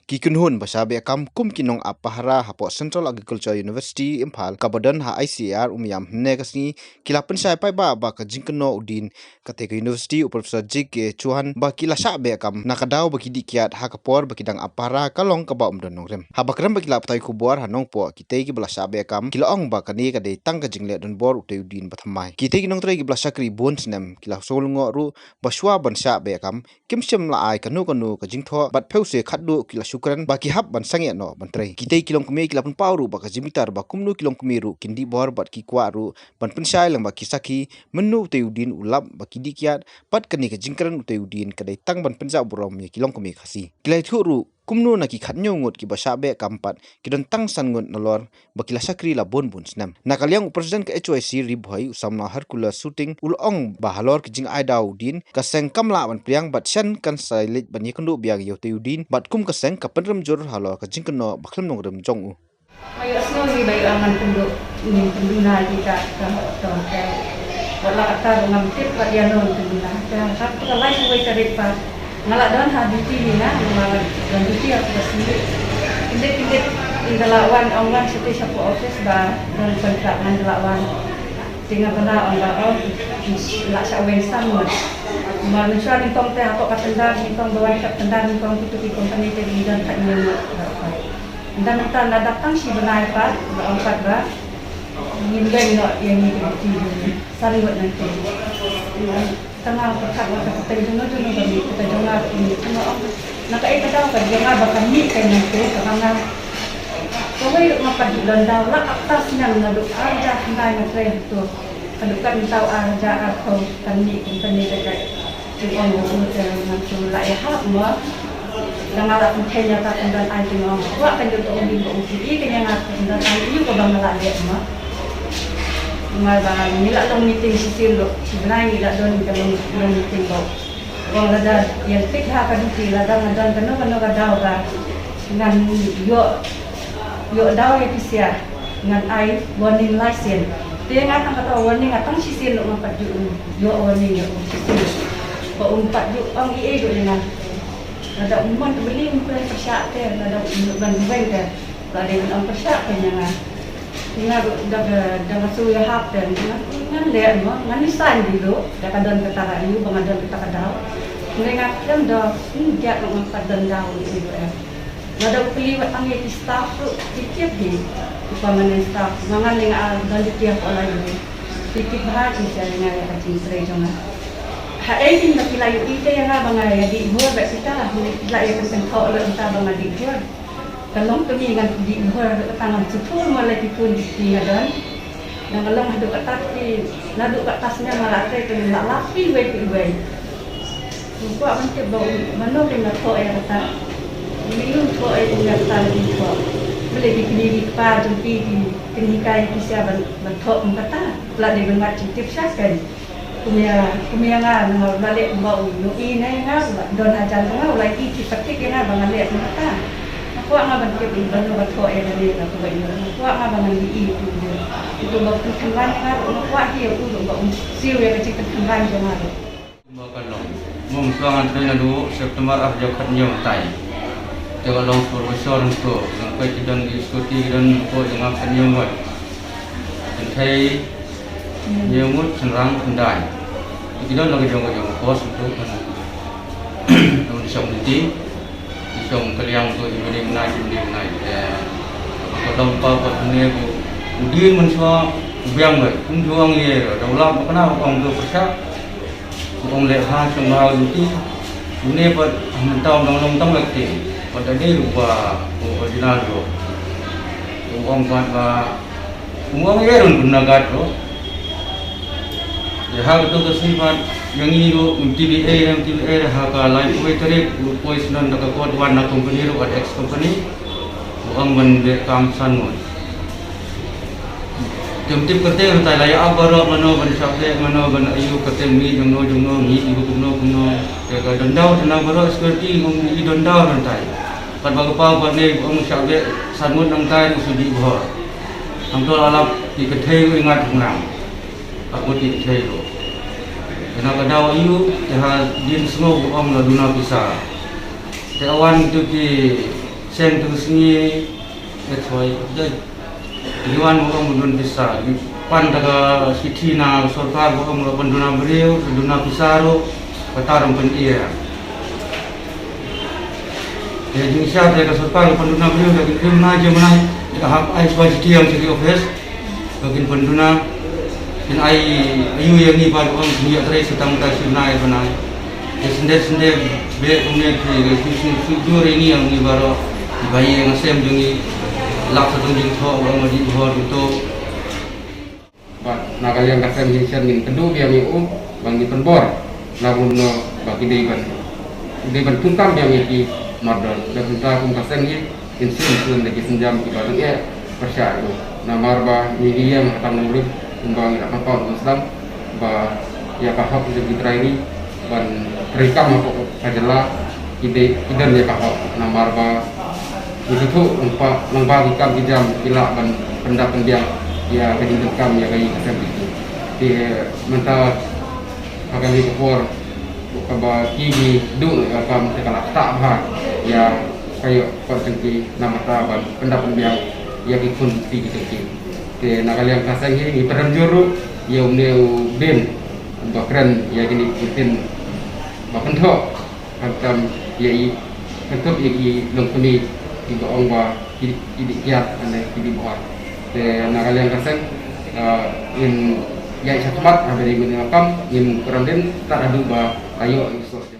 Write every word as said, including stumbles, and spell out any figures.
Ki kynhun ba shah beh kam kum ki nong ap pahara hapoh Central Agriculture University Imphal kaba don ha I C A R Umiam hynne ka sngi ki la pynshai paidbah ba ka jingkynnoh u Din kata ka university u Professor J K Chauhan ba ki la shah beh kam na ka daw ba ki dih kiad ha ka por ba ki dang ap pahara ka long kaba ym don nongrim. Haba kren ba ki la pathai khubor ha Nongpoh, kitei kiba la shah beh kam ki la ong ba kane ka dei tang ka jingleh donbor utei u Din ba thymmai. Kitei ki nongtrei kiba la shakri bun snem ki la sngewlyngngoh ruh ba shuwa ban shah beh kam kim shym la ai kano kano ka jingthoh bad phew se khatduh ki la shu kren ba ki hap ban sangeh noh ban trei. Kitei ki longkmie ki la pynpaw ruh ba ka jingbitar ba kumno ki longkmie ruh kin dih bor bad ki kwah ruh ban pynshai lang bad ki sakhi mynno utei u Din u lap ba ki dih kiad, bad kane ka jingkren utei u Din ka dei tang ban pynjah burom ïa ki longkmie Khasi. Ki la ïathuh ruh kumno na ki khathynñiew ngut kiba shah beh kam pat ki don tang san ngut nalor ba ki la shakri la bun bun snem. Na ka liang u President ka H Y C Ri Bhoi, u samla Hercules Suting, u la ong ba halor ka jingai daw u Din, ka seng kam lah ban pdiang bad shen kan sa leit ban ïakynduh biang ïa utei u Din bad kum ka seng ka pynrem jur halor ka jingkynnoh ba khlem nongrim jong u. Nga ïohsngew hi ba ïoh ngan pynduh, ngin pynduna ïa ka, ka, ka, ka. Wat la katta ruh ngam tip pat ïano ngan pynduna. Ka, ka, ka lai kawei tarik pat nga la don ha duty hi nga, nga la don duty ha ka sngi. Kyndit kyndit ïa ka la wan, ong wan shatei shapoh office ba don kontrak ngan la wan. Te nga pynah ong ba, oh, la shah weng san ngut. Namar mynshuwa nyngkong te hapoh ka tender, nyngkong ba wan shah tender, nyngkong kito ki company te ki don khathynñiew ngut. Ynda mynta la dap tang shi bnai pat, la ong pat ba ngin weng noh ïa ngi ki duty, san ngut nangta. Tang nga pyrkhat ïa ka pateng jong nga, jong nga ba mih, ka jong nga ba mih, tang nga ong na kaei ka daw ka jong nga ba ka mih ka nangta, kaba nga kawei ruh ngam pat ju don daw, la kata snem naduh ar hajar khyndai nga trei hato. Haduh katne mynta u ar hajar arphew kan mih company da ka jingong u te ngan shu la ïahap mo. Da nga la pynthei ïa ka, kan don ai jingong. Kwah kan jong ka uni ba u ki i ka ïa nga kan don ai ïa ka ba nga la leh mo. Namar ba ngi la long meeting shisien ruh, shi bnai ngi la don ka long, long meeting ba u ong lada ïa peit ha ka duty, lada nga don kano kano ka daw ba ngan ïoh, ïoh daw ïa ki sha, ngan ai warning lai sien. Te nga tang kata warning nga tang shisien ruh ngam pat ju ïoh warning ïa u shisien. Ba um pat ju ong ei ei ruh ïa nga. Lada u mon te beli um kren pyrshah te, lada u ban weng te, lada u ban ong pyrshah te ïa nga. Nga ruh da ka, da ka shu ïahap te, nga, ngan leh mo, ngan resign ruh, da ka don kata ka ïu, ba nga don kata ka daw. Hynrei nga khlem da, hmm, ïa nga pat don daw ruh, ruh, eh. Lada u kylli wat tang ïa ki staff ruh, ki tip hi, ki permanent staff. Nga, nga leh nga don duty hapoh library. Ki tip bha ki sha ïa nga ïa ka jingtrei jong nga. Haei kin ba ki la ïohi te ïa nga ba nga ïa dih bor bad kita, ki la ïa kynthoh lut kita ba nga dih bor. Ka long kmie ngan dih bor, kata ngan shu phone mo la ki phone ki nga don. Ngan long haduh kata ki, naduh kata snem nga la trei te la lap phi wei phi wei. Nga kwah ban tip ba u, mano kin la thoh ïa kata. Ym ïoh thoh ïa kata la ki thoh. Balei ki kmie ki kpa jong ki ki, kin hikai ki sha ban, ban thoh kum kata. La dei ban wad jingtip sha kan. Kum ïa, kum ïa nga, nga la leh kumba u ïohi ne nga, u la don hajan ba nga, u la ïohi ki patik ïa nga ba nga leh kumba kata. Nga kwah nga ban tip ba u ba thoh ïa kane ka, kumba ïa nga. Nga kwah nga ba ngan ïohi kumba ïa. Kumba u pynkynran ïa nga, nga kwah hi ïa u ba u siew ïa ka jingpynkynran jong nga. Kumba ka long. Nga ym sngewthuh ngan trei naduh September ar hajar khathynñiew tai. Te ka long supervisor hangto. Nang peit ki don ki security ki don hapoh jong nga khathynñiew ngut. Kynthei hynñiew ngut, shynrang khyndai. Ki don la ka jong ka jong ka post hangto kan. Nang di shong duty. Di shong ka liang to, evening night, evening night. Te ka long pa pa ne ko. U Din mynshuwa u biang beit. Kum ju ong ïa da u lap ba kane u ong to pyrshah. U ong leh ha shong ha u duty. Une pat mynta u dang long tang leh te. Pat da dei ruh ba u original ruh. U ong pat ba u ong ïa ruh pynnagat ruh. Ïa ha kato ka sngi pat ïa ngi ruh M T V A, M T V A ha ka laiphew tarik ruh poi snon da ka court wan na company ruh, at ex company. U ong ban leh kam san ngut. Te ym tip kyrteng, hynrei la ïa ap baroh mano ban shah leh, mano ban ïoh kyrteng mih jongno jongno, mih ïa kumno kumno. Te ka don daw, don daw baroh security, ym i don daw hynrei. Katba ka paw pat ne ym shah leh san ngut nangtai u shu dih bor. Hangto la lap ki kynthei ruh i ngat hangne. Ap ngut ki kynthei ruh. Te na ka daw ïoh te hadien sngew u ong la duna pisa. Te wan tu ki Seng tu sngi, eh, sorry, dei. Ngi wan mo mo dun pisa. Pan da ka shithi na sorkar mo mo panduna briew, duna pisa ro, kata ram pan ia. Ya, jing sha da ka sorkar panduna briew, da ki krim na je mana, da hap ai swa shithi yang segi office. Ba kin pynduna, kin ai ayu ïa ngi ba ong kin ïa trei sa tang ka shu nai ba nai. Ïa sendep sendep beh kumne phi, ka shu shu shu jur ïa ngi ïa ngi baroh. Ba ïa nga sem jong ngi lak sa tang jingthoh ba ma dih bhor gitu. Ba na ka liang ka sem jingsen ngin kynduh biang ïa u ba ngi pynbor na kumno ba ki dei ban, ki dei ban pyntam biang ïa ki mardor. Da kumta kum ka sem ngi in sien sien da ki sienjam kiba dang eh pyrshah ïa u. Namar ba ngi ïeng ha tang nongrim kumba ngi la pynpaw kum sdang ba ïa ka hok jong ki trai ngi ban treikam hapoh ka jylla ki dei ki don ïa ka hok. Namar ba ngi sngewthuh lyngba lyngba ki kam ki jam ki lah ban pyndap pynbiang ïa ka jingdonkam ïa ka ïing ka sem ki. Te mynta ha kane ka por kaba ki duh ïa ka kam te ka la ktah bha ïa ka ïoh ka jong ki namar ta ban pyndap pynbiang ïa ki khun ki jong ki. Te na ka liang ka seng hi ngi pyrshang jur ruh ïa une u Ben ba kren ïa kine ki ktien ba kynthoh khamtam ïa i kynthoh ïa i longkmie kiba ong ba ki ki dei kiad ne ki dei bor. Te na ka liang ka seng, ah, ngin ïaid shakhmat ha ba dei ngin ïa kam ngin pyrshang dien tad haduh ba ka ïoh ïa u soh.